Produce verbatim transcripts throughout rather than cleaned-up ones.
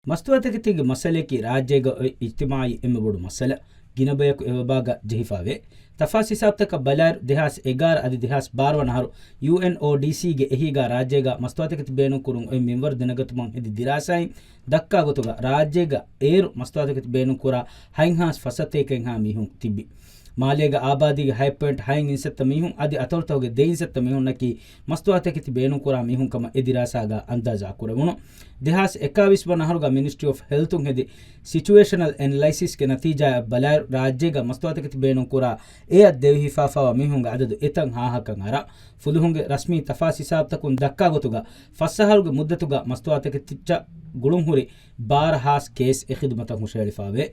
މަސްތުވާތަކެތީގެ މައްސަލަޔަކީ ރާއްޖޭގަ އޮތް އިޖްތިމާޢީ އެންމެ ބޮޑު މައްސަލަ. ގިނަ ބަޔަކު އެ ވަބާގަ ޖެހިފާވޭ. ތަފާސް ހިސާބުތަކަށް ބަލާއިރު، ދެހާސް އެގާރަ އަދި ދެހާސް ބާރަ ވަނަ އަހަރު ޔޫއެންއޯޑީސީގެ އެހީގަ ރާއްޖޭގަ މަސްތުވާތަކެތި ބޭނުން ކުރުން އޮތް މިންވަރު ދެނެގަތުމަށް ހެދި ދިރާސާއިން ދައްކާ ގޮތުގަ، ރާއްޖޭގަ އޭރު މަސްތުވާތަކެތި ބޭނުން ކުރާ ހަތް ހާސް ފަސް ސަތޭކައެއްހާ މީހުން ތިއްބި. މާލޭގެ އާބާދީގެ ހަތް ޕޮއިންޓް ހަތް އިންސައްތަ މީހުން އަދި އަތޮޅުތަކުގެ ދެ އިންސައްތަ މީހުންނަކީ މަސްތުވާތަކެތި ބޭނުންކުރާ މީހުން ކަމަށް އެ ދިރާސާގަ އަންދާޒާ ކުރެވުނު. ދެހާސް އެކާވީސް ވަނަ އަހަރުގަ މިނިސްޓްރީ އޮފް ހެލްތުން ހެދި ސިޗުއޭޝަނަލް އެނަލައިސިސްގެ ނަތީޖާއަށް ބަލާއިރު، ރާއްޖޭގަ މަސްތުވާތަކެތި ބޭނުންކުރާ އެއަށް ދެވިހިފާފާވާ މީހުންގެ އަދަދު އެތައް ހާހަކަށް އަރާ، ފުލުހުންގެ ރަސްމީ ތަފާސް ހިސާބުތަކުން ދައްކާ ގޮތުގަ، ފަސް އަހަރުގެ މުއްދަތުގަ މަސްތުވާތަކެތި އެއްޗަށް ގުޅުންހުރި ބާރަ ހާސް ކޭސް އެ ޚިދުމަތަށް ހުށަހެޅިފާވޭ.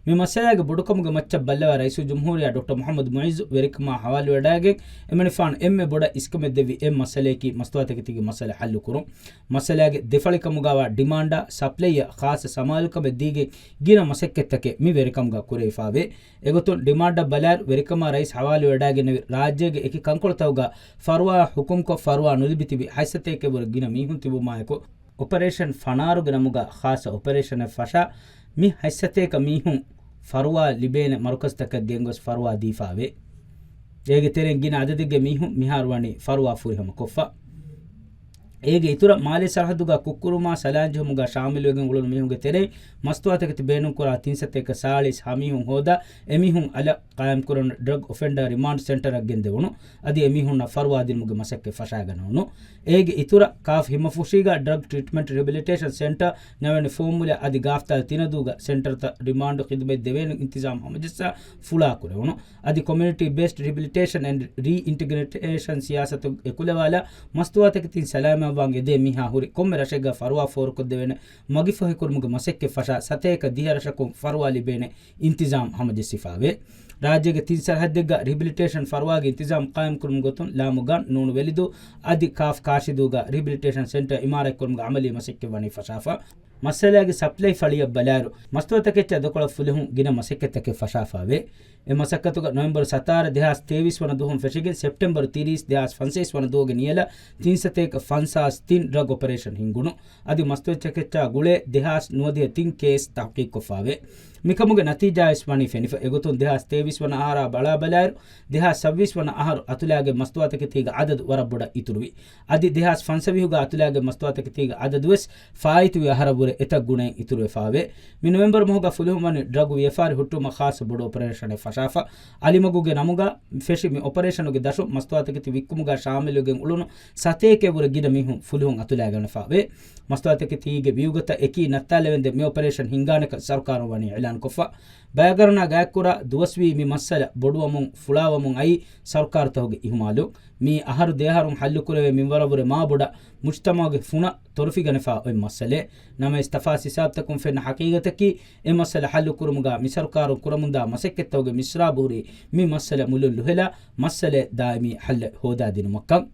މި މައްސަލާގެ ބޮޑުކަމުގެ މައްޗަށް ބައްލަވާ ރައީސުލްޖުމްހޫރިއްޔާ ޑޮކްޓަރ މުޙައްމަދު މުޢިއްޒު ވެރިކަމާ ހަވާލުވެވަޑައިގެން އެމަނިފާނު އެންމެ ބޮޑަށް އިސްކަމެއް ދެއްވި އެއް މައްސަލަޔަކީ މަސްތުވާތަކެތީގެ މައްސަލަ ޙައްލުކުރުން. މައްސަލާގެ ދެފަޅިކަމުގަވާ ޑިމާންޑާ ސަޕްލައިއަށް ޚާއްޞަ ސަމާލުކަމެއް ދީގެން ގިނަ މަސައްކަތްތަކެއް މި ވެރިކަމުގަ ކުރެވިފާވޭ. އެގޮތުން ޑިމާންޑަށް ބަލާއިރު، ވެރިކަމާ ރައީސް ހަވާލުވެވަޑައިގެންނެވި ރާއްޖޭގެ އެކި ކަންކޮޅުތަކުގަ ފަރުވާ ޙުކުމްކޮށް ފަރުވާ ނުލިބި ތިބި ހަތް ސަތޭކައަށްވުރެ ގިނަ މީހުން ތިބުމާއެކު، އޮޕަރޭޝަން ފަނާރުގެ ނަމުގަ ޚާއްޞަ އޮޕަރޭޝަނެއް ފަށާ، މި ހަތް ސަތޭކަ މީހުން ފަރުވާ ލިބޭނެ މަރުކަޒުތަކަށް ގެންގޮސް ފަރުވާ ދީފާވޭ. އޭގެ ތެރެއިން ގިނަ އަދަދެއްގެ މީހުން މިހާރު ވަނީ ފަރުވާ ފުރިހަމަކޮށްފަ. އޭގެ އިތުރަށް މާލޭ ސަރަހައްދުގަ ކުށްކުރުމާ ސަލާންޖެހުމުގަ ޝާމިލުވެގެން އުޅުނު މީހުންގެ ތެރެއިން މަސްތުވާތަކެތި ބޭނުންކުރާ ތިން ސަތޭކަ ސާޅީސް ހަ މީހުން ހޯދާ، އެމީހުން އަލަށް ޤާއިމްކުރަން ޑްރަގް އޮފެންޑަރ ރިމާންޑް ސެންޓަރަށް ގެންދެވުނު. އަދި އެމީހުންނަށް ފަރުވާ ދިނުމުގެ މަސައްކަތް ފަށާގަނެވުނު. އޭގެ އިތުރަށް ކާފް ހިމަފުށީގަ ޑްރަގް ޓްރީޓްމަންޓް ރިހެބިލިޓޭޝަން ސެންޓަރ، ނަވެނި ފޯމުލަ އަދި ގާފްތާލް ތިނަދޫގަ ސެންޓަރތައް ރިމާންޑު ޚިދުމަތް ދެވޭނެ އިންތިޒާމް ހަމަޖައްސާ ފުޅާކުރެވުނު. އަދި ކޮމިއުނިޓީ ބޭސްޑް ރިހެބިލިޓޭޝަން އެންޑް ރީއިންޓިގްރޭޝަން ސިޔާސަތު އެކުލަވާލާ، މަސްތުވާތަކެތީން ސަލާމަތްވާން އެދޭ މީހާ ހުރި ކޮންމެ ރަށެއްގަ ފަރުވާ ފޯރުކޮށްދެވޭނެ މަގިފަހިކުރުމުގެ މަސައްކަތް ފަށާ، ސަތޭކަ ދިހަ ރަށަކުން ފަރުވާ ލިބޭނެ އިންތިޒާމް ހަމަޖެއްސިފާވޭ. ރާއްޖޭގެ ތިން ސަރަހައްދެއްގަ ރިހެބިލިޓޭޝަން ފަރުވާގެ އިންތިޒާމް ޤާއިމްކުރުމުގެ ގޮތުން ލާމު ގަން، ނޫނު ވެލިދޫ އަދި ކާފް ކާށިދޫގަ ރިހެބިލިޓޭޝަން ސެންޓަރ އިމާރާތްކުރުމުގެ އަމަލީ މަސައްކަތް ވަނީ ފަށާފަ. މައްސަލާގެ ސަޕްލައި ފަޅިއަށް ބަލާއިރު، މަސްތުވާތަކެއްޗާ ދެކޮޅަށް ފުލުހުން ގިނަ މަސައްކަތްތަކެއް ފަށާފާވޭ. އެ މަސައްކަތުގަ ނޮވެމްބަރު ސަތާރަ ދެހާސް ތޭވީސް ވަނަ ދުވަހުން ފެށިގެން ސެޕްޓެމްބަރު ތިރީސް ދެހާސް ފަންސަވީސް ވަނަ ދުވަހުގެ ނިޔަލަށް ތިން ސަތޭކަ ފަންސާސް ތިން ޑްރަގް އޮޕަރޭޝަން ހިންގުނު. އަދި މަސްތުވާތަކެއްޗާ ގުޅޭ ދެހާސް ނުވަދިހަ ތިން ކޭސް ތަޙްޤީޤުކޮށްފާވޭ. މިކަމުގެ ނަތީޖާވެސް ވަނީ ފެނިފަ. އެގޮތުން ދެހާސް ތޭވީސް ވަނަ އަހަރާ ބަލާބަލާއިރު، ދެހާސް ސައްބީސް ވަނަ އަހަރު އަތުލާގެން މަސްތުވާތަކެތީގެ އަދަދު ވަރަށް ބޮޑަށް އިތުރުވި. އަދި ދެހާސް ފަންސަވީހުގަ އަތުލާގެން މަސްތުވާތަކެތީގެ އަދަދުވެސް ފާއިތުވި އަހަރަށްވުރެ އެތައް ގުނައެއް އިތުރުވެފާވޭ. މި ނޮވެމްބަރު މަހުގަ ފުލުހުން ވަނީ ޑްރަގު ވިޔަފާރި ހުއްޓުވުމަށް ޚާއްޞަ ބޮޑު އޮޕަރޭޝަނެއް ފަށާފަ. އަލިމަގުގެ ނަމުގަ ފެށި މި އޮޕަރޭޝަނުގެ ދަށުން މަސްތުވާތަކެތި ވިއްކުމުގަ ޝާމިލުވެގެން އުޅުނު ސަތޭކައަށްވުރެ ގިނަ މީހުން ފުލުހުން އަތުލައިގަނެފާވޭ. މަސްތުވާތަކެތީގެ ވިއުގަތައް އެކީ ނައްތާލެވެންދެން މި އޮޕަރޭޝަން ހިންގާނެކަން ސަރުކާރުން ވަނީ އިޢުލާންކޮށްފަ. ބައިގަރަނާ ގާތްކުރާ ދުވަސްވީ މި މައްސަލަ ބޮޑުވަމުން ފުޅާވަމުން އައީ ސަރުކާރުތަކުގެ އިހުމާލުން. މީ އަހަރު ދެއަހަރުން ހައްލުކުރެވޭ މިންވަރަށްވުރެ މާބޮޑަށް މުޖްތަމަޢުގެ ފުނަށް ތޮރުފިގަނެފާ އޮތް މައްސަލައެއް. ނަމަވެސް ތަފާސް ހިސާބުތަކުން ފެންނަ ހަޤީގަތަކީ އެ މައްސަލަ ހައްލުކުރުމުގަ މި ސަރުކާރުން ކުރަމުންދާ މަސައްކަތްތަކުގެ މިސްރާބު ހުރީ މި މައްސަލަ މުލުން ލުހެލާ މައްސަލައެއް ދާއިމީ ހައްލެއް ހޯދާދިނުމަށްކަން.